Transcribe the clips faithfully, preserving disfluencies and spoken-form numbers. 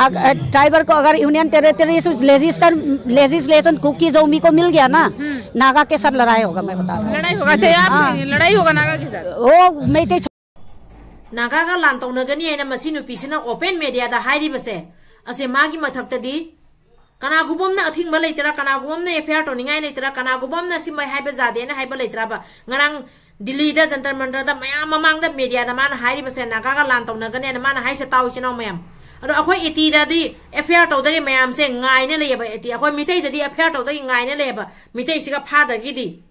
अग-, अ, ट्राइबल को अगर यूनियन टेरिटरी से लेजिस्टर-, लेजिस्लेशन कुकी ज़ोमी को मिल गया ना, हम्म। नागा के साथ लड़ाई होगा, मैं बता रहा हूँ। लड़ाई होगा, अच्छा, आप हाँ। लड़ाई होगा नागा के साथ? ओ, मैं तो नाꯒꯥꯒ ꯂꯥꯟ ꯇꯧꯅꯒꯅꯤ ꯍꯥꯏꯅ ꯃꯁꯤ ꯅꯨꯄꯤꯁꯤꯅ open media ꯗ ꯍꯥꯏꯔꯤꯕꯁꯦ, ꯑꯁꯦ ꯃꯥꯒꯤ ꯃꯊꯛꯇꯗꯤ ꯀꯅꯥꯒꯨꯝꯕ ꯑꯃꯅ ꯑꯊꯤꯡꯕ ꯂꯩꯇ꯭ꯔꯥ, ꯀꯅꯥꯒꯨꯝꯕ ꯑꯃꯅ F I R ꯇꯧꯅꯤꯡꯉꯥꯏ ꯂꯩꯇ꯭ꯔꯥ, ꯀꯅꯥꯒꯨꯝꯕ ꯑꯃꯅ ꯁꯤꯃꯥꯏ ꯍꯥꯏꯕ ꯌꯥꯗꯦꯅ ꯍꯥꯏꯕ ꯂꯩꯇ꯭ꯔꯕ? ꯉꯔꯥꯡ ꯗꯤꯜꯂꯤꯗ ꯖꯟꯇꯔ ꯃꯟꯇꯔꯗ ꯃꯌꯥꯝ ꯃꯃꯥꯡꯗ media ꯗ ꯃꯥꯅ ꯍꯥꯏꯔꯤꯕꯁꯦ, ꯅꯥꯒꯥꯒ ꯂꯥꯟ ꯇꯧꯅꯒꯅꯦꯅ ꯃꯥꯅ ꯍꯥꯏꯁꯦ ꯇꯥꯎ, ꯏꯆꯤꯟ ꯏꯅꯥꯎ ꯃꯌꯥꯝ꯫ ꯑꯗꯣ ꯑꯩꯈꯣꯏ ꯑꯦ ꯇꯤ ꯗꯗꯤ F I R ꯇꯧꯗꯒꯤ ꯃꯌꯥꯝꯁꯦ ꯉꯥꯏꯅ ꯂꯩꯌꯦꯕ, ꯑꯦ ꯇꯤ, ꯑꯩꯈꯣꯏ ꯃꯤꯇꯩꯗꯗꯤ F I R ꯇꯧꯗꯒꯤ ꯉꯥꯏꯅ ꯂꯩꯌꯦꯕ, ꯃꯤꯇꯩꯁꯤꯒ ꯐꯥꯗꯒꯤꯗꯤ꯫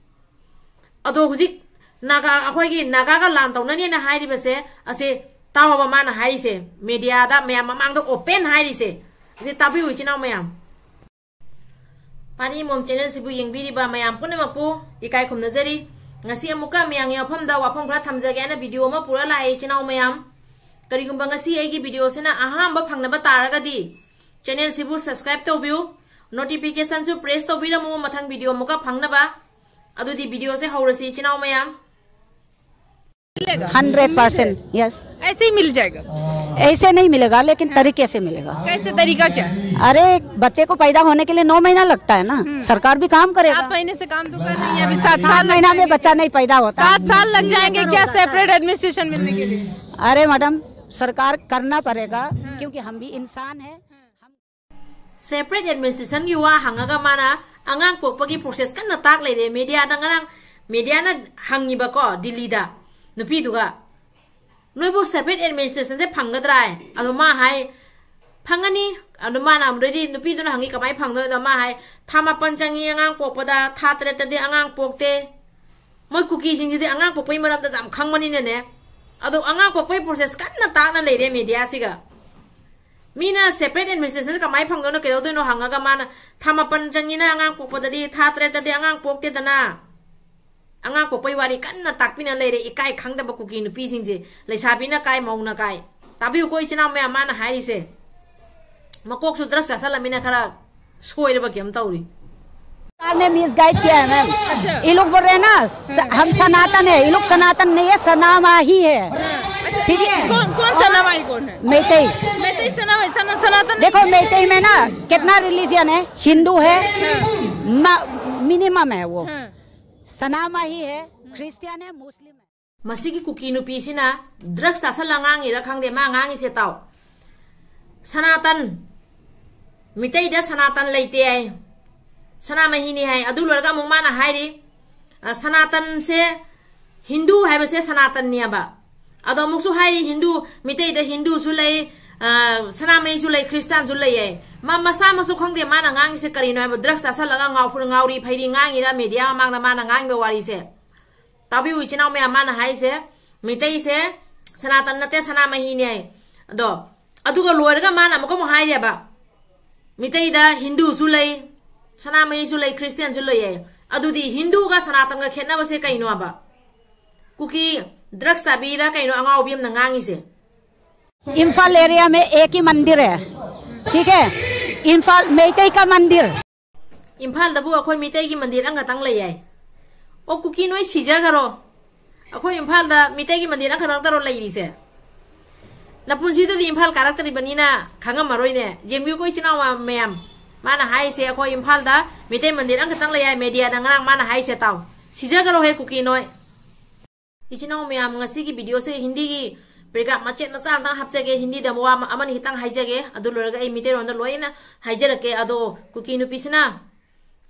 ꯑꯗꯣ ꯍꯧꯖꯤꯛ ꯅꯥꯒꯥ, ꯑꯩꯈꯣꯏꯒꯤ ꯅꯥꯒꯥꯒ ꯂꯥꯟ ꯇꯧꯅꯅꯦꯅ ꯍꯥꯏꯔꯤꯕꯁꯦ, ꯑꯁꯦ ꯇꯥꯎꯑꯣꯕ ꯃꯥꯅ ꯍꯥꯏꯔꯤꯁꯦ, media ꯗ ꯃꯌꯥꯝ ꯃꯃꯥꯡꯗ open ꯍꯥꯏꯔꯤꯁꯦ, ꯑꯁꯤ ꯇꯥꯕꯤꯌꯨ, ꯏꯆꯤꯟ ꯏꯅꯥꯎ ꯃꯌꯥꯝ꯫ ꯄꯥꯅꯤ ꯃꯣꯝ channel ꯁꯤꯕꯨ ꯌꯦꯡꯕꯤꯔꯤꯕ ꯃꯌꯥꯝ ꯄꯨꯝꯅꯃꯛꯄꯨ ꯏꯀꯥꯏ ꯈꯨꯝꯅꯖꯔꯤ꯫ ꯉꯁꯤ ꯑꯃꯨꯛꯀ ꯃꯌꯥꯝꯒꯤ ꯃꯐꯝꯗ ꯋꯥꯐꯝ ꯈꯔ ꯊꯝꯖꯒꯦ ꯍꯥꯏꯅ video ꯑꯃ ꯄꯨꯔ ꯂꯥꯛꯑꯦ, ꯏꯆꯤꯟ ꯏꯅꯥꯎ ꯃꯌꯥꯝ꯫ ꯀꯔꯤꯒꯨꯝꯕ ꯉꯁꯤ ꯑꯩꯒꯤ video ꯁꯤꯅ ꯑꯍꯥꯟꯕ ꯐꯪꯅꯕ ꯇꯥꯔꯒꯗꯤ, channel ꯁꯤꯕꯨ subscribe ꯇꯧꯕꯤꯌꯨ, notification ꯁꯨ press ꯇꯧꯕꯤꯔꯝꯃꯨ, ꯃꯊꯪ video ꯑꯃꯨꯛꯀ ꯐꯪꯅꯕ꯫ ꯑꯗꯨꯗꯤ video ꯁꯦ ꯍꯧꯔꯁꯤ, ꯏꯆꯤꯟ ꯏꯅꯥꯎ ꯃꯌꯥꯝ꯫ मिलेगा? Hundred percent, yes. ऐसे ही मिल जाएगा? ऐसे नहीं मिलेगा, लेकिन हाँ। तरीके से मिलेगा। कैसे तरीका क्या? अरे, बच्चे को पैदा होने के लिए नौ महीना लगता है ना, हम्म। सरकार भी काम करेगा। सात महीने से काम तो कर रही है, अभी सात सात साल लग महीना में जाएंगे। बच्चा नहीं पैदा होता। सात साल लग जाएंगे क्या separate administration मिलने के लिए? अरे मैडम, सरकार करना पड़ेगा, हाँ। क्योंकि हम भी इंसान हैं। Separate administration ꯒꯤ ꯋꯥ ꯍꯪꯉꯒ ꯃꯥꯅ ꯑꯉꯥꯡ ꯄꯣꯛꯄꯒꯤ process ꯀꯟꯅ ꯇꯥꯛ ꯂꯩꯔꯦ꯫ Media ꯗ ꯉꯔꯥꯡ media ꯅ ꯍꯪꯉꯤꯕꯀꯣ, ꯗꯤꯜꯂꯤꯗ ꯅꯨꯄꯤꯗꯨꯒ, "ꯅꯣꯏꯕꯨ separate administration ꯁꯦ ꯐꯪꯒꯗ꯭ꯔꯥ?" ꯍꯥꯏ꯫ ꯑꯗꯣ ꯃꯥ ꯍꯥꯏ, "ꯐꯪꯒꯅꯤ꯫" ꯑꯗꯣ ꯃꯥꯅ already ꯅꯨꯄꯤꯗꯨꯅ ꯍꯪꯉꯤ, "ꯀꯃꯥꯏꯅ ꯐꯪꯗꯣꯏꯅꯣ?" ꯑꯗꯣ ꯃꯥ ꯍꯥꯏ, "ꯊꯥ ꯃꯥꯄꯟ ꯆꯪꯉꯤ ꯑꯉꯥꯡ ꯄꯣꯛꯄꯗ, ꯊꯥ ꯇꯔꯦꯠꯇꯗꯤ ꯑꯉꯥꯡ ꯄꯣꯛꯇꯦ꯫" ꯃꯣꯏ ꯀꯨꯀꯤꯁꯤꯡꯁꯤꯗꯤ ꯑꯉꯥꯡ ꯄꯣꯛꯄꯒꯤ ꯃꯔꯝꯗ ꯌꯥꯝ ꯈꯪꯕꯅꯤꯅꯅꯦ꯫ ꯑꯗꯣ ꯑꯉꯥꯡ ꯄꯣꯛꯄꯒꯤ process ꯀꯟꯅ ꯇꯥꯛꯅ ꯂꯩꯔꯦ media ꯁꯤꯒ꯫ ꯃꯤꯅ separate administration ꯀꯃꯥꯏꯅ ꯐꯪꯗꯣꯏꯅꯣ, ꯀꯩꯗꯧꯗꯣꯏꯅꯣ ꯍꯪꯉꯒ ꯃꯥꯅ ꯊꯥ ꯃꯥꯄꯟ ꯆꯪꯉꯤꯅ ꯑꯉꯥꯡ ꯄꯣꯛꯄꯗꯗꯤ, ꯊꯥ ꯇꯔꯦꯠꯇꯗꯤ ꯑꯉꯥꯡ ꯄꯣꯛꯇꯦꯗꯅ꯫ ꯑꯉꯥꯡ ꯄꯣꯛꯄꯩ ꯋꯥꯔꯤ ꯀꯟꯅ ꯇꯥꯛꯄꯤꯅ ꯂꯩꯔꯦ, ꯏꯀꯥꯏ ꯈꯪꯗꯕ ꯀꯨꯀꯤ ꯅꯨꯄꯤꯁꯤꯡꯁꯦ꯫ ꯂꯩꯁꯥꯕꯤꯅ ꯀꯥꯏ, ꯃꯧꯅ ꯀꯥꯏ꯫ ꯇꯥꯕꯤꯌꯨꯀꯣ, ꯏꯆꯤꯟ ꯏꯅꯥꯎ ꯃꯌꯥꯝ, ꯃꯥꯅ ꯍꯥꯏꯔꯤꯁꯦ꯫ ꯃꯀꯣꯛꯁꯨ drugs ꯆꯥꯁꯜꯂꯝꯃꯤꯅ ꯈꯔ ꯁꯣꯏꯔꯕ ꯀꯩꯝ ꯇꯧꯔꯤ꯫ सरकार ने misguide किया है मैम। अच्छा। ये लोग बोल रहे हैं ना, स-, हम सनातन है, ये लोग सनातन नहीं है, सनामाही है। अच्छा, ठीक है। कौन कौन सनामाही कौन है? मैतेई। मैतेई सनामाही, सना सनातन नहीं देखो है। मैतेई में ना कितना रिलीजन है? हिंदू है, मिनिमम है वो। हाँ। सनामाही है, क्रिश्चियन है, मुस्लिम है। ꯃꯁꯤꯒꯤ ꯀꯨꯀꯤ ꯅꯨꯄꯤꯁꯤꯅ ꯗ꯭ꯔꯒ ꯆꯥꯁꯜꯂ ꯉꯥꯡꯉꯤꯔꯥ ꯈꯪꯗꯦ, ꯃꯥ ꯉꯥꯡꯉꯤꯁꯦ ꯇꯥꯎ꯫ ꯁꯅꯥꯇꯟ, ꯃꯤꯇꯩꯗ ꯁꯅꯥꯇꯟ ꯂꯩꯇꯦ ꯍꯥꯏ, ꯁꯅꯥꯃꯍꯤꯅꯤ ꯍꯥꯏ꯫ ꯑꯗꯨ ꯂꯣꯏꯔꯒ ꯑꯃꯨꯛ ꯃꯥꯅ ꯍꯥꯏꯔꯤ, ꯑ, ꯁꯅꯥꯇꯟꯁꯦ, ꯍꯤꯟꯗꯨ ꯍꯥꯏꯕꯁꯦ ꯁꯅꯥꯇꯟꯅꯦꯕ꯫ ꯑꯗꯣ ꯑꯃꯨꯛꯁꯨ ꯍꯥꯏꯔꯤ, ꯍꯤꯟꯗꯨ, ꯃꯤꯇꯩꯗ ꯍꯤꯟꯗꯨꯁꯨ ꯂꯩ, ꯑ, ꯁꯅꯥꯃꯍꯤꯁꯨ ꯂꯩ, ꯈ꯭ꯔꯤꯁꯇꯥꯟꯁꯨ ꯂꯩ ꯍꯥꯏ꯫ ꯃꯥ ꯃꯁꯥꯃꯛꯁꯨ ꯈꯪꯗꯦ ꯃꯥꯅ ꯉꯥꯡꯉꯤꯁꯦ ꯀꯔꯤꯅꯣ ꯍꯥꯏꯕ꯫ ꯗ꯭ꯔꯒ ꯆꯥꯁꯜꯂꯒ ꯉꯥꯎ-, ꯉꯥꯎꯔꯤ ꯐꯩꯔꯤ ꯉꯥꯡꯉꯤꯔꯥ, ꯃꯦꯗꯤꯌꯥ ꯃꯃꯥꯡꯗ ꯃꯥꯅ ꯉꯥꯡꯉꯤꯕ ꯋꯥꯔꯤꯁꯦ꯫ ꯇꯥꯕꯤꯌꯨ ꯏꯆꯤꯟ ꯏꯅꯥꯎ ꯃꯌꯥꯝ, ꯃꯥꯅ ꯍꯥꯏꯁꯦ, ꯃꯤꯇꯩꯁꯦ ꯁꯅꯥꯇꯟ ꯅꯠꯇꯦ, ꯁꯅꯥꯃꯍꯤꯅꯦ ꯍꯥꯏ꯫ ꯑꯗꯣ, ꯑꯗꯨꯒ ꯂꯣꯏꯔꯒ ꯃꯥꯅ ꯑꯃꯨꯛꯀ ꯑꯃꯨꯛ ꯍꯥꯏꯔꯦꯕ, ꯃꯤꯇꯩꯗ ꯍꯤꯟꯗꯨꯁꯨ ꯂꯩ, ꯁꯅꯥꯃꯍꯤꯁꯨ ꯂꯩ, ꯈ꯭ꯔꯤꯁꯇꯤꯌꯥꯟꯁꯨ ꯂꯩ ꯍꯥꯏ꯫ ꯑꯗꯨꯗꯤ ꯍꯤꯟꯗꯨꯒ ꯁꯅꯥꯇꯟꯒ ꯈꯦꯠꯅꯕꯁꯦ ꯀꯩꯅꯣꯕ? ꯀꯨꯀꯤ ꯗ꯭ꯔꯒ ꯆꯥꯕꯤꯔ ꯀꯩꯅꯣ ꯑꯉꯥꯎꯕꯤ ꯑꯃꯅ ꯉꯥꯡꯉꯤꯁꯦ? इम्फाल एरिया में एक ही मंदिर है, ठीक है, इम्फाल मैतेई का मंदिर। ꯏꯝꯐꯥꯜꯗꯕꯨ ꯑꯩꯈꯣꯏ ꯃꯤꯇꯩꯒꯤ ꯃꯟꯗꯤꯔ ꯑꯃꯈꯛꯇꯪ ꯂꯩ ꯍꯥꯏ꯫ ꯑꯣ, ꯀꯨꯀꯤ ꯅꯣꯏ ꯁꯤꯖꯈꯔꯣ꯫ ꯑꯩꯈꯣꯏ ꯏꯝꯐꯥꯜꯗ ꯃꯤꯇꯩꯒꯤ ꯃꯟꯗꯤꯔ ꯑꯃꯈꯛꯇꯪ ꯇꯧꯔ ꯂꯩꯔꯤꯁꯦ꯫ ꯅꯄꯨꯟꯁꯤꯗꯗꯤ ꯏꯝꯐꯥꯜ ꯀꯥꯔꯛꯇ꯭ꯔꯤꯕꯅꯤꯅ ꯈꯪꯉꯝꯃꯔꯣꯏꯅꯦ꯫ ꯌꯦꯡꯕꯤꯌꯨꯀꯣ ꯏꯆꯤꯟ ꯏꯅꯥꯎ ꯃꯌꯥꯝ꯫ ꯃꯥꯅ ꯍꯥꯏꯔꯤꯁꯦ ꯑꯩꯈꯣꯏ ꯏꯝꯐꯥꯜꯗ ꯃꯤꯇꯩ ꯃꯟꯗꯤꯔ ꯑꯃꯈꯛꯇꯪ ꯂꯩ ꯍꯥꯏ꯫ ꯃꯦꯗꯤꯌꯥꯗ ꯉꯔꯥꯡ ꯃꯥꯅ ꯍꯥꯏꯔꯤꯁꯦ ꯇꯥꯎ꯫ ꯁꯤꯖꯈꯔꯣꯍꯦ ꯀꯨꯀꯤ ꯅꯣꯏ꯫ ꯏꯆꯤꯟ ꯏꯅꯥꯎ ꯃꯌꯥꯝ, ꯉꯁꯤꯒꯤ ꯚꯤꯗꯤꯑꯣꯁꯦ ꯍꯤꯟꯗꯤꯒꯤ ꯄꯦꯔꯥꯒ꯭ꯔꯥꯐ ꯃꯆꯦꯠ ꯃꯆꯥ ꯑꯃꯇꯪ ꯍꯥꯞꯆꯒꯦ, ꯍꯤꯟꯗꯤꯗ ꯋꯥ ꯑꯃ-, ꯑꯃꯅꯤ ꯈꯤꯇꯪ ꯍꯥꯏꯖꯒꯦ, ꯑꯗꯨ ꯂꯣꯏꯔꯒ ꯑꯩ ꯃꯤꯇꯩꯔꯣꯟꯗ ꯂꯣꯏꯅ ꯍꯥꯏꯖꯔꯛꯀꯦ꯫ ꯑꯗꯣ ꯀꯨꯀꯤ ꯅꯨꯄꯤꯁꯤꯅ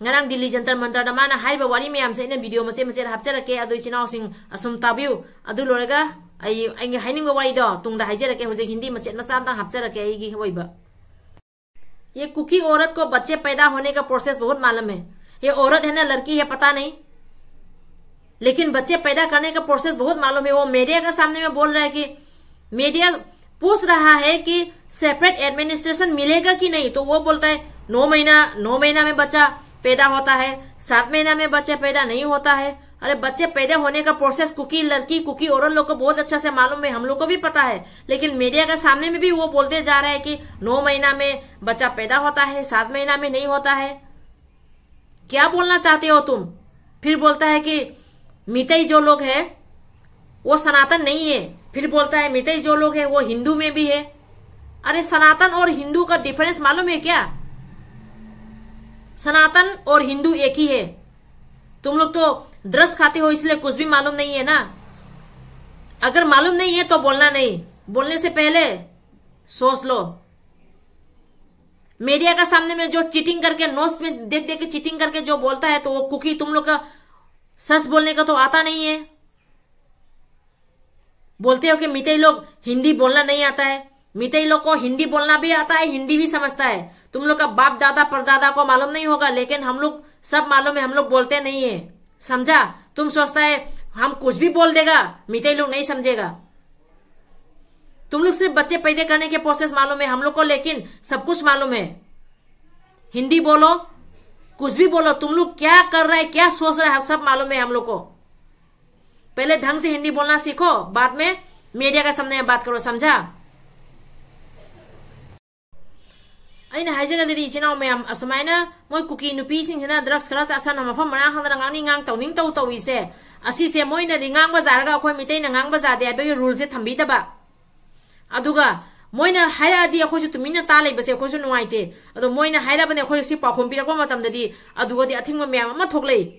ꯉꯔꯥꯡ ꯗꯤꯜꯂꯤ ꯖꯟꯇꯔ ꯃꯟꯇꯔꯗ ꯃꯥꯅ ꯍꯥꯏꯔꯤꯕ ꯋꯥꯔꯤ ꯃꯌꯥꯝꯁꯦ ꯑꯩꯅ ꯚꯤꯗꯤꯑꯣ ꯃꯆꯦꯠ ꯃꯆꯦꯠ ꯍꯥꯞꯆꯔꯛꯀꯦ꯫ ꯑꯗꯣ ꯏꯆꯤꯟ ꯏꯅꯥꯎꯁꯤꯡ ꯑꯁꯨꯝ ꯇꯥꯕꯤꯌꯨ꯫ ꯑꯗꯨ ꯂꯣꯏꯔꯒ ꯑꯩ, ꯑꯩꯒꯤ ꯍꯥꯏꯅꯤꯡꯕ ꯋꯥꯔꯤꯗꯣ ꯇꯨꯡꯗ ꯍꯥꯏꯖꯔꯛꯀꯦ꯫ ꯍꯧꯖꯤꯛ ꯍꯤꯟꯗꯤ ꯃꯆꯦꯠ ꯃꯆꯥ ꯑꯃꯇꯪ ꯍꯥꯞꯆꯔꯛꯀꯦ ꯑꯩꯒꯤ ꯑꯣꯏꯕ꯫ ये कुकी औरत को बच्चे पैदा होने का प्रोसेस बहुत मालूम है। ये औरत है ना, लड़की है, पता नहीं, लेकिन बच्चे पैदा करने का प्रोसेस बहुत मालूम है। वो मीडिया के सामने में बोल रहा है कि मीडिया पूछ रहा है कि सेपरेट एडमिनिस्ट्रेशन मिलेगा कि नहीं, तो वो बोलता है, "नौ महीना, नौ महीना में बच्चा पैदा होता है, सात महीना में बच्चा पैदा नहीं होता है।" अरे, बच्चे पैदा होने का प्रोसेस कुकी लड़की, कुकी औरत लोग को बहुत अच्छा से मालूम है, हम लोग को भी पता है, लेकिन मीडिया के सामने में भी वो बोलते जा रहा है कि नौ महीना में बच्चा पैदा होता है, सात महीना में नहीं होता है। क्या बोलना चाहते हो तुम? फिर बोलता है कि मीतई जो लोग है, वो सनातन नहीं है, फिर बोलता है, मितई जो लोग है वो हिंदू में भी है। अरे, सनातन और हिंदू का डिफरेंस मालूम है क्या? सनातन और हिंदू एक ही है। तुम लोग तो ड्रग्स खाते हो, इसलिए कुछ भी मालूम नहीं है ना। अगर मालूम नहीं है तो बोलना नहीं, बोलने से पहले सोच लो। मीडिया का सामने में जो चीटिंग करके, नोट्स में देख देख के चीटिंग करके जो बोलता है, तो वो कुकी तुम लोग का सच बोलने का तो आता नहीं है। बोलते हो कि मितई लोग हिंदी बोलना नहीं आता है। मितई लोग को हिंदी बोलना भी आता है, हिंदी भी समझता है। तुम लोग का बाप दादा परदादा को मालूम नहीं होगा, लेकिन हम लोग सब मालूम है, हम लोग बोलते नहीं है। समझा? तुम सोचता है हम कुछ भी बोल देगा, मितई लोग नहीं समझेगा। तुम लोग सिर्फ बच्चे पैदा करने के प्रोसेस मालूम है हम लोग को, लेकिन सब कुछ मालूम है। हिंदी बोलो, कुछ भी बोलो, तुम लोग क्या कर रहा है, क्या सोच रहा है, सब मालूम है हम लोग को। पहले ढंग से हिंदी बोलना सीखो, बाद में मीडिया का सामने बात करो, समझा? ꯑꯩꯅ ꯍꯥꯏꯖꯒꯗꯗꯤ, ꯏꯆꯤꯟ ꯏꯅꯥꯎ ꯃꯌꯥꯝ, ꯑꯁꯨꯃꯥꯏꯅ ꯃꯣꯏ ꯀꯨꯀꯤ ꯅꯨꯄꯤꯁꯤꯡꯁꯤꯅ ꯗ꯭ꯔꯒꯁ ꯈꯔ ꯆꯥꯁꯟꯅ ꯃꯐꯝ ꯃꯔꯥꯡ ꯈꯪꯗꯅ ꯉꯥꯡꯅꯤꯡ ꯉꯥꯡ ꯇꯧꯅꯤꯡ ꯇꯧ ꯇꯧꯔꯤꯁꯦ, ꯑꯁꯤꯁꯦ ꯃꯣꯏꯅꯗꯤ ꯉꯥꯡꯕ ꯌꯥꯔꯒ ꯑꯩꯈꯣꯏ ꯃꯤꯇꯩꯅ ꯉꯥꯡꯕ ꯌꯥꯗꯦ ꯍꯥꯏꯕꯒꯤ ꯔꯨꯜꯁꯦ ꯊꯝꯕꯤꯗꯕ꯫ ꯑꯗꯨꯒ ꯃꯣꯏꯅ ꯍꯥꯏꯔꯛꯑꯗꯤ ꯑꯩꯈꯣꯏꯁꯨ ꯇꯨꯃꯤꯟꯅ ꯇꯥ ꯂꯩꯕꯁꯦ ꯑꯩꯈꯣꯏꯁꯨ ꯅꯨꯡꯉꯥꯏꯇꯦ꯫ ꯑꯗꯣ ꯃꯣꯏꯅ ꯍꯥꯏꯔꯕꯅꯦ, ꯑꯩꯈꯣꯏ ꯁꯤ ꯄꯥꯎꯈꯨꯝ ꯄꯤꯔꯛꯄ ꯃꯇꯝꯗꯗꯤ ꯑꯗꯨꯒꯗꯤ ꯑꯊꯤꯡꯕ ꯃꯌꯥꯝ ꯑꯃ ꯊꯣꯛꯂꯛꯏ꯫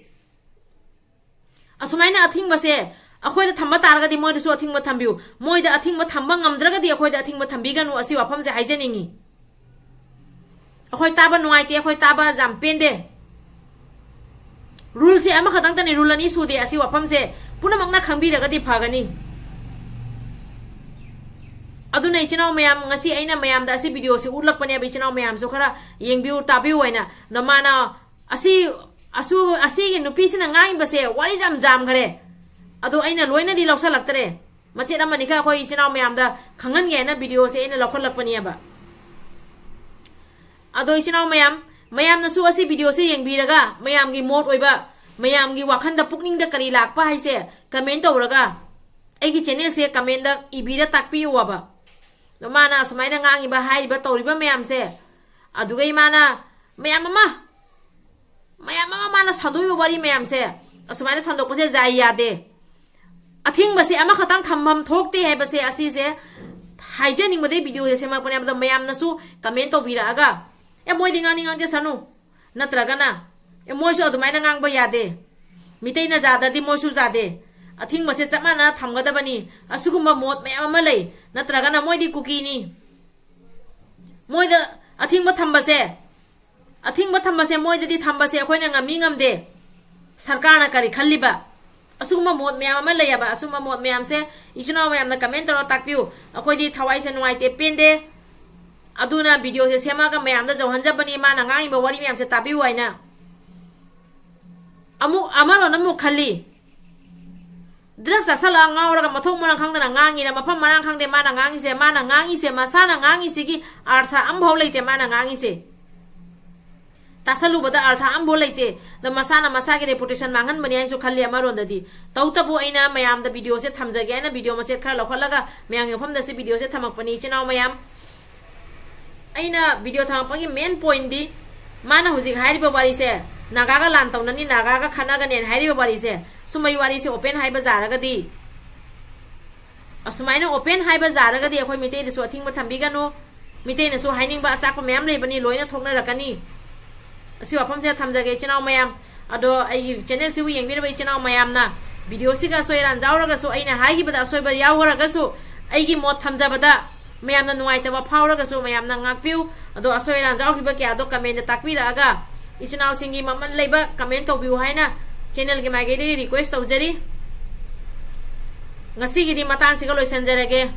ꯑꯁꯨꯃꯥꯏꯅ ꯑꯊꯤꯡꯕꯁꯦ ꯑꯩꯈꯣꯏꯗ ꯊꯝꯕ ꯇꯥꯔꯒꯗꯤ ꯃꯣꯏꯗꯁꯨ ꯑꯊꯤꯡꯕ ꯊꯝꯕꯤꯌꯨ, ꯃꯣꯏꯗ ꯑꯊꯤꯡꯕ ꯊꯝꯕ ꯉꯝꯗ꯭ꯔꯒꯗꯤ ꯑꯩꯈꯣꯏꯗ ꯑꯊꯤꯡꯕ ꯊꯝꯕꯤꯒꯅꯨ, ꯑꯁꯤ ꯋꯥꯐꯝꯁꯦ ꯍꯥꯏꯖꯅꯤꯡꯉꯤ꯫ ꯑꯩꯈꯣꯏ ꯇꯥꯕ ꯅꯨꯡꯉꯥꯏꯇꯦ, ꯑꯩꯈꯣꯏ ꯇꯥꯕ ꯌꯥꯝ ꯄꯦꯟꯗꯦ꯫ ꯔꯨꯜꯁꯦ ꯑꯃꯈꯛꯇꯪꯇꯅꯤ, ꯔꯨꯜ ꯑꯅꯤ ꯁꯨꯗꯦ꯫ ꯑꯁꯤ ꯋꯥꯐꯝꯁꯦ ꯄꯨꯝꯅꯃꯛꯅ ꯈꯪꯕꯤꯔꯒꯗꯤ ꯐꯒꯅꯤ꯫ ꯑꯗꯨꯅ ꯏꯆꯤꯟ ꯏꯅꯥꯎ ꯃꯌꯥꯝ, ꯉꯁꯤ ꯑꯩꯅ ꯃꯌꯥꯝꯗ ꯑꯁꯤ ꯚꯤꯗꯤꯑꯣꯁꯤ ꯎꯠꯂꯛꯄꯅꯦꯕ, ꯏꯆꯤꯟ ꯏꯅꯥꯎ ꯃꯌꯥꯝꯁꯨ ꯈꯔ ꯌꯦꯡꯕꯤꯌꯨ, ꯇꯥꯕꯤꯌꯨ ꯍꯥꯏꯅ꯫ ꯑꯗꯣ ꯃꯥꯅ ꯑꯁꯤ, ꯑꯁꯨ-, ꯑꯁꯤꯒꯤ ꯅꯨꯄꯤꯁꯤꯅ ꯉꯥꯡꯉꯤꯕꯁꯦ ꯋꯥꯔꯤ ꯌꯥꯝ ꯌꯥꯝꯈ꯭ꯔꯦ꯫ ꯑꯗꯣ ꯑꯩꯅ ꯂꯣꯏꯅꯗꯤ ꯂꯧꯁꯜꯂꯛꯇ꯭ꯔꯦ꯫ ꯃꯆꯦꯠ ꯑꯃꯅꯤꯈꯛ ꯑꯩꯈꯣꯏ ꯏꯆꯤꯟ ꯏꯅꯥꯎ ꯃꯌꯥꯝꯗ ꯈꯪꯍꯟꯒꯦ ꯍꯥꯏꯅ ꯚꯤꯗꯤꯑꯣꯁꯦ ꯑꯩꯅ ꯂꯧꯈꯠꯂꯛꯄꯅꯦꯕ꯫ ꯑꯗꯣ ꯏꯆꯤꯟ ꯏꯅꯥꯎ ꯃꯌꯥꯝ, ꯃꯌꯥꯝꯅꯁꯨ ꯑꯁꯤ ꯚꯤꯗꯤꯑꯣꯁꯦ ꯌꯦꯡꯕꯤꯔꯒ ꯃꯌꯥꯝꯒꯤ ꯃꯣꯠ ꯑꯣꯏꯕ, ꯃꯌꯥꯝꯒꯤ ꯋꯥꯈꯟꯗ, ꯄꯨꯛꯅꯤꯡꯗ ꯀꯔꯤ ꯂꯥꯛꯄ ꯍꯥꯏꯁꯦ ꯀꯃꯦꯟ ꯇꯧꯔꯒ ꯑꯩꯒꯤ ꯆꯦꯅꯦꯜꯁꯦ ꯀꯃꯦꯟꯗ ꯏꯕꯤꯔ ꯇꯥꯛꯄꯤꯌꯨꯕ꯫ ꯑꯗꯣ ꯃꯥꯅ ꯑꯁꯨꯃꯥꯏꯅ ꯉꯥꯡꯉꯤꯕ, ꯍꯥꯏꯔꯤꯕ, ꯇꯧꯔꯤꯕ ꯃꯌꯥꯝꯁꯦ, ꯑꯗꯨꯒ ꯏꯃꯥꯅ ꯃꯌꯥꯝ ꯑꯃ, ꯃꯌꯥꯝ ꯑꯃ ꯃꯥꯅ ꯁꯟꯗꯣꯛꯏꯕ ꯋꯥꯔꯤ ꯃꯌꯥꯝꯁꯦ, ꯑꯁꯨꯃꯥꯏꯅ ꯁꯟꯗꯣꯛꯄꯁꯦ ꯌꯥꯏ ꯌꯥꯗꯦ꯫ ꯑꯊꯤꯡꯕꯁꯦ ꯑꯃꯈꯛꯇꯪ ꯊꯝꯐꯝ ꯊꯣꯛꯇꯦ ꯍꯥꯏꯕꯁꯦ ꯑꯁꯤꯁꯦ ꯍꯥꯏꯖꯅꯤꯡꯕꯗꯒꯤ videoꯁꯦ ꯁꯦꯝꯃꯛꯄꯅꯦ꯫ ꯑꯗꯣ ꯃꯌꯥꯝꯅꯁꯨ comment ꯇꯧꯕꯤꯔꯛꯑꯒ, "ꯑꯦ, ꯃꯣꯏꯗꯤ ꯉꯥꯡꯅꯤꯡ ꯉꯥꯡꯖꯁꯅꯨ", ꯅꯠꯇ꯭ꯔꯒꯅ, "ꯑꯦ, ꯃꯣꯏꯁꯨ ꯑꯗꯨꯃꯥꯏꯅ ꯉꯥꯡꯕ ꯌꯥꯗꯦ, ꯃꯤꯇꯩꯅ ꯌꯥꯗ꯭ꯔꯗꯤ ꯃꯣꯏꯁꯨ ꯌꯥꯗꯦ, ꯑꯊꯤꯡꯕꯁꯦ ꯆꯞ ꯃꯥꯟꯅꯅ ꯊꯝꯒꯗꯕꯅꯤ", ꯑꯁꯤꯒꯨꯝꯕ ꯃꯣꯠ ꯃꯌꯥꯝ ꯑꯃ ꯂꯩ꯫ ꯅꯠꯇ꯭ꯔꯒꯅ ꯃꯣꯏꯗꯤ ꯀꯨꯀꯤꯅꯤ, ꯃꯣꯏꯗ ꯑꯊꯤꯡꯕ ꯊꯝꯕꯁꯦ, ꯑꯊꯤꯡꯕ ꯊꯝꯕꯁꯦ, ꯃꯣꯏꯗꯗꯤ ꯊꯝꯕꯁꯦ ꯑꯩꯈꯣꯏꯅ ꯉꯝꯃꯤ ꯉꯝꯗꯦ, ꯁꯔꯀꯥꯔꯅ ꯀꯔꯤ ꯈꯜꯂꯤꯕ? ꯑꯁꯤꯒꯨꯝꯕ ꯃꯣꯠ ꯃꯌꯥꯝ ꯑꯃ ꯂꯩꯌꯦꯕ꯫ ꯑꯁꯤꯒꯨꯝꯕ ꯃꯣꯠ ꯃꯌꯥꯝꯁꯦ ꯏꯆꯤꯟ ꯏꯅꯥꯎ ꯃꯌꯥꯝꯅ comment ꯇꯧꯔ ꯇꯥꯛꯄꯤꯌꯨ꯫ ꯑꯩꯈꯣꯏꯗꯤ ꯊꯋꯥꯏꯁꯦ ꯅꯨꯡꯉꯥꯏꯇꯦ, ꯄꯦꯟꯗꯦ꯫ ꯑꯗꯨꯅ videoꯁꯦ ꯁꯦꯝꯃꯒ ꯃꯌꯥꯝꯗ ꯌꯧꯍꯟꯖꯕꯅꯤ, ꯃꯥꯅ ꯉꯥꯡꯉꯤꯕ ꯋꯥꯔꯤ ꯃꯌꯥꯝꯁꯦ ꯇꯥꯕꯤꯌꯨ ꯍꯥꯏꯅ꯫ ꯑꯃꯨꯛ ꯑꯃꯔꯣꯝ ꯑꯃꯨꯛ ꯈꯜꯂꯤ, drugs ꯆꯥꯁꯜꯂꯒ ꯉꯥꯎꯔꯒ ꯃꯊꯣꯡ ꯃꯔꯝ ꯈꯪꯗꯅ ꯉꯥꯡꯉꯤꯔ, ꯃꯐꯝ ꯃꯔꯥꯡ ꯈꯪꯗꯦ ꯃꯥꯅ ꯉꯥꯡꯉꯤꯁꯦ, ꯃꯥꯅ ꯉꯥꯡꯉꯤꯁꯦ, ꯃꯁꯥꯅ ꯉꯥꯡꯉꯤꯁꯤꯒꯤ ꯑꯥꯔꯊ ꯑꯝꯐꯥꯎ ꯂꯩꯇꯦ ꯃꯥꯅ ꯉꯥꯡꯉꯤꯁꯦ꯫ ꯇꯥꯁꯜꯂꯨꯕꯗ ꯑꯥꯔꯊ ꯑꯝꯐꯥꯎ ꯂꯩꯇꯦ꯫ ꯑꯗꯣ ꯃꯁꯥꯅ ꯃꯁꯥꯒꯤ reputation ꯃꯥꯡꯍꯟꯕꯅꯤ ꯍꯥꯏꯅꯁꯨ ꯈꯜꯂꯤ ꯑꯃꯔꯣꯝꯗꯗꯤ꯫ ꯇꯧꯇꯕꯨ ꯑꯩꯅ ꯃꯌꯥꯝꯗ videoꯁꯦ ꯊꯝꯖꯒꯦ ꯍꯥꯏꯅ video ꯃꯆꯦꯠ ꯈꯔ ꯂꯧꯈꯠꯂꯒ ꯃꯌꯥꯝꯒꯤ ꯃꯐꯝꯗ ꯁꯤ videoꯁꯦ ꯊꯝꯃꯛꯄꯅꯤ, ꯏꯆꯤꯟ ꯏꯅꯥꯎ ꯃꯌꯥꯝ꯫ ꯑꯩꯅ video ꯊꯝꯃꯛꯄꯒꯤ main pointꯗꯤ, ꯃꯥꯅ ꯍꯧꯖꯤꯛ ꯍꯥꯏꯔꯤꯕ ꯋꯥꯔꯤꯁꯦ, ꯅꯥꯒꯥꯒ ꯂꯥꯟ ꯇꯧꯅꯅꯤ, ꯅꯥꯒꯥꯒ ꯈꯠꯅꯒꯅꯦꯅ ꯍꯥꯏꯔꯤꯕ ꯋꯥꯔꯤꯁꯦ, ꯁꯨꯝꯕꯒꯤ ꯋꯥꯔꯤꯁꯦ open ꯍꯥꯏꯕ ꯌꯥꯔꯒꯗꯤ, ꯑꯁꯨꯃꯥꯏꯅ open ꯍꯥꯏꯕ ꯌꯥꯔꯒꯗꯤ ꯑꯩꯈꯣꯏ ꯃꯤꯇꯩꯗꯁꯨ ꯑꯊꯤꯡꯕ ꯊꯝꯕꯤꯒꯅꯨ꯫ ꯃꯤꯇꯩꯅꯁꯨ ꯍꯥꯏꯅꯤꯡꯕ ꯑꯆꯥꯛꯄ ꯃꯌꯥꯝ ꯂꯩꯕꯅꯤ, ꯂꯣꯏꯅ ꯊꯣꯛꯅꯔꯛꯀꯅꯤ꯫ ꯑꯁꯤ ꯋꯥꯐꯝꯁꯤꯗ ꯊꯝꯖꯒꯦ ꯏꯆꯤꯟ ꯏꯅꯥꯎ ꯃꯌꯥꯝ꯫ ꯑꯗꯣ ꯑꯩꯒꯤ channelꯁꯤꯕꯨ ꯌꯦꯡꯕꯤꯔꯕ ꯏꯆꯤꯟ ꯏꯅꯥꯎ ꯃꯌꯥꯝꯅ videoꯁꯤꯒ ꯑꯁꯣꯏ ꯑꯔꯥꯟ ꯌꯥꯎꯔꯒꯁꯨ, ꯑꯩꯅ ꯍꯥꯏꯈꯤꯕꯗ ꯑꯁꯣꯏꯕ ꯌꯥꯎꯈ꯭ꯔꯒꯁꯨ, ꯑꯩꯒꯤ ꯃꯣꯠ ꯊꯝꯖꯕꯗ ꯃꯌꯥꯝꯅ ꯅꯨꯡꯉꯥꯏꯇꯕ ꯐꯥꯎꯔꯒꯁꯨ ꯃꯌꯥꯝꯅ ꯉꯥꯛꯄꯤꯌꯨ꯫ ꯑꯗꯣ ꯑꯁꯣꯏ ꯑꯔꯥꯟ ꯌꯥꯎꯈꯤꯕ ꯀꯌꯥꯗꯣ commentꯗ ꯇꯥꯛꯄꯤꯔꯛꯑꯒ ꯏꯆꯤꯟ ꯏꯅꯥꯎꯁꯤꯡꯒꯤ ꯃꯃꯜ ꯂꯩꯕ comment ꯇꯧꯕꯤꯌꯨ ꯍꯥꯏꯅ channelꯒꯤ ꯃꯥꯏꯀꯩꯗꯒꯤ request ꯇꯧꯖꯔꯤ꯫ ꯉꯁꯤꯒꯤꯗꯤ ꯃꯇꯥꯡꯁꯤꯒ ꯂꯣꯏꯁꯤꯟꯖꯔꯒꯦ꯫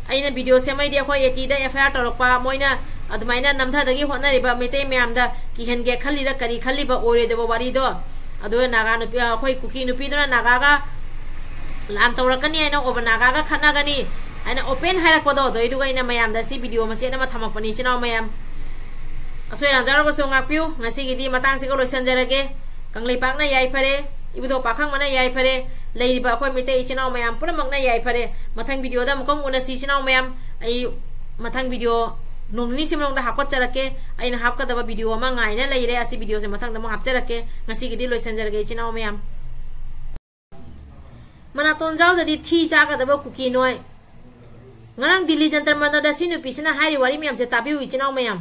ꯑꯩꯅ video ꯁꯦꯝꯃꯩꯗꯤ ꯑꯩꯈꯣꯏ ATꯗ FIR ꯇꯧꯔꯛꯄ, ꯃꯣꯏꯅ ꯑꯗꯨꯃꯥꯏꯅ ꯅꯝꯊꯗꯒꯤ ꯍꯣꯠꯅꯔꯤꯕ ꯃꯩꯇꯩ ꯃꯌꯥꯝꯗ ꯀꯤꯍꯟꯒꯦ ꯈꯜꯂꯤꯔ ꯀꯔꯤ ꯈꯜꯂꯤꯕ ꯑꯣꯏꯔꯣꯏꯗꯕ ꯋꯥꯔꯤꯗꯣ꯫ ꯑꯗꯨꯒ ꯅꯥꯒꯥ ꯅꯨꯄꯤ, ꯑꯩꯈꯣꯏ ꯀꯨꯀꯤ ꯅꯨꯄꯤꯗꯨꯅ ꯅꯥꯒꯥꯒ ꯂꯥꯟ ꯇꯧꯔꯛꯀꯅꯤ ꯍꯥꯏꯅ, ꯑꯣꯕ ꯅꯥꯒꯥꯒ ꯈꯠꯅꯒꯅꯤ ꯍꯥꯏꯅ open ꯍꯥꯏꯔꯛꯄꯗꯣ, ꯑꯗꯨꯏꯗꯨꯒ ꯑꯩꯅ ꯃꯌꯥꯝꯗ ꯁꯤ video ꯃꯆꯦꯠ ꯑꯃ ꯊꯝꯃꯛꯄꯅꯤ ꯏꯆꯤꯟ ꯏꯅꯥꯎ ꯃꯌꯥꯝ꯫ ꯑꯁꯣꯏ ꯑꯔꯥꯟ ꯌꯥꯎꯔꯒꯁꯨ ꯉꯥꯛꯄꯤꯌꯨ꯫ ꯉꯁꯤꯒꯤꯗꯤ ꯃꯇꯥꯡꯁꯤꯒ ꯂꯣꯏꯁꯤꯟꯖꯔꯒꯦ꯫ ꯀꯪꯂꯩꯄꯥꯛꯅ ꯌꯥꯏꯐꯔꯦ, ꯏꯕꯨꯙꯧ ꯄꯥꯈꯪꯕꯅ ꯌꯥꯏꯐꯔꯦ, ꯂꯩꯔꯤꯕ ꯑꯩꯈꯣꯏ ꯃꯩꯇꯩ ꯏꯆꯤꯟ ꯏꯅꯥꯎ ꯃꯌꯥꯝ ꯄꯨꯝꯅꯃꯛꯅ ꯌꯥꯏꯐꯔꯦ꯫ ꯃꯊꯪ videoꯗ ꯑꯃꯨꯛꯀ ꯑꯃꯨꯛ ꯎꯅꯁꯤ ꯏꯆꯤꯟ ꯏꯅꯥꯎ ꯃꯌꯥꯝ꯫ ꯑꯩ ꯃꯊꯪ video ꯅꯣꯡ ꯅꯤꯅꯤꯁꯤ ꯃꯅꯨꯡꯗ ꯍꯥꯞꯀꯠꯆꯔꯛꯀꯦ꯫ ꯑꯩꯅ ꯍꯥꯞꯀꯗꯕ video ꯑꯃ ꯉꯥꯏꯅ ꯂꯩꯔꯦ꯫ ꯑꯁꯤ videoꯁꯦ ꯃꯊꯪꯗ ꯑꯃꯨꯛ ꯍꯥꯞꯆꯔꯛꯀꯦ꯫ ꯉꯁꯤꯒꯤꯗꯤ ꯂꯣꯏꯁꯤꯟꯖꯔꯒꯦ ꯏꯆꯤꯟ ꯏꯅꯥꯎ ꯃꯌꯥꯝ꯫ ꯅꯥꯇꯣꯟ ꯌꯥꯎꯗꯗꯤ ꯊꯤ ꯆꯥꯒꯗꯕ ꯀꯨꯀꯤ ꯅꯣꯏ꯫ ꯉꯔꯥꯡ ꯗꯤꯜꯂꯤ ꯖꯟꯇꯔ ꯃꯟꯇꯔꯗ ꯁꯤ ꯅꯨꯄꯤꯁꯤꯅ ꯍꯥꯏꯔꯤ ꯋꯥꯔꯤ ꯃꯌꯥꯝꯁꯦ ꯇꯥꯕꯤꯌꯨ, ꯏꯆꯤꯟ ꯏꯅꯥꯎ ꯃꯌꯥꯝ꯫